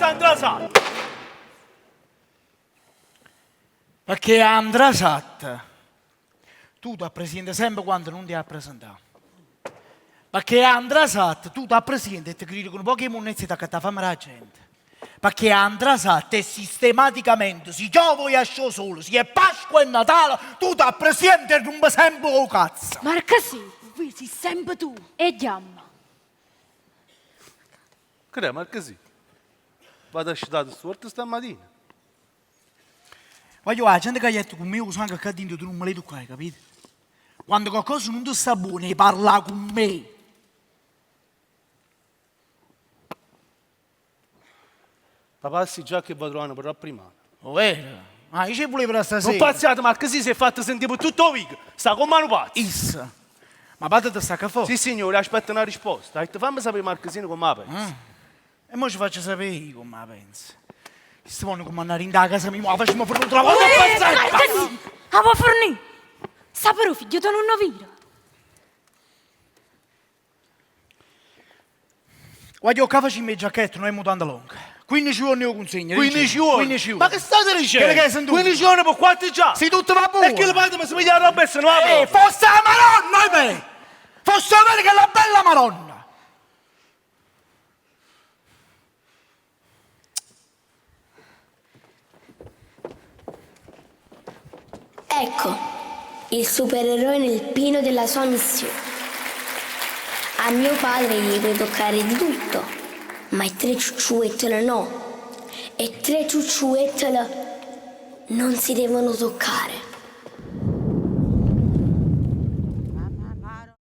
sta 'ntrasatta? Pecché 'a 'ntrasatta tu t'appresiente sempe quando nun t'hê appresentà. Pecché 'a 'ntrasatta tu t'appresiente e te cride cu nu poco 'e munnezza 'e t'accattà 'a famma d' 'a gente. Pecché 'a 'ntrasatta è sistematicamente, si chiove o jesce 'o sole, si è Pasqua o è Natale, tu t'appresiente e rumpe sempe 'o cazzo. Marchesì, si sempe tu. E ghiammo. Che è, Marchesì? V'ate scetato stuorto stammatina? Guagliò, 'a gente ca jetta cu me 'o sangue ccà dinto tu nun me l'hê tuccà, hê capito? Quando qualcosa nun te sta buono hê parlà cu me. Papà sti giacche 'e va truvanno pe doppo dimane. Overo? Ma io ce vulevo da stasera. Nun pazziate, Marchesì s'è fatto sentì pe tutto 'o vico, sta comm' 'a nu pazzo. Isso. Ma pàtete sta ccà fora? Sissignore, aspetta na risposta. Ha ditto famme sapè Marchesino comm' 'a pensa. E mo ce faccio sapè io comm' 'a penso. Chisti vonno cummannà dint' 'a casa mia, mo 'a facimmo fernì n'autra vota a pazzià! Marchesì, 'a vuò fernì? Sta però figlioto nun 'o vire. Guagliò, ccà facimmo 'e giacchette, no 'e mutande longhe. 15 juorne e 'o consegno. 15 juorne? 15 juorne. Ma che state dicenno? Chello che 'e sentuto. 15 juorne pe quatte giacche? Si tutto va buono. E chillo padre mi si piglia 'a robba e se ne va Eh, proprio. fosse 'a Maronna, ahimè! Fosse 'o vero chella bella Maronna! Ecco, il supereroe nel pieno della sua missione. A mio padre gli puoi toccare di tutto, ma 'e tre ciucciuettole no. E tre ciucciuettole non si devono toccare.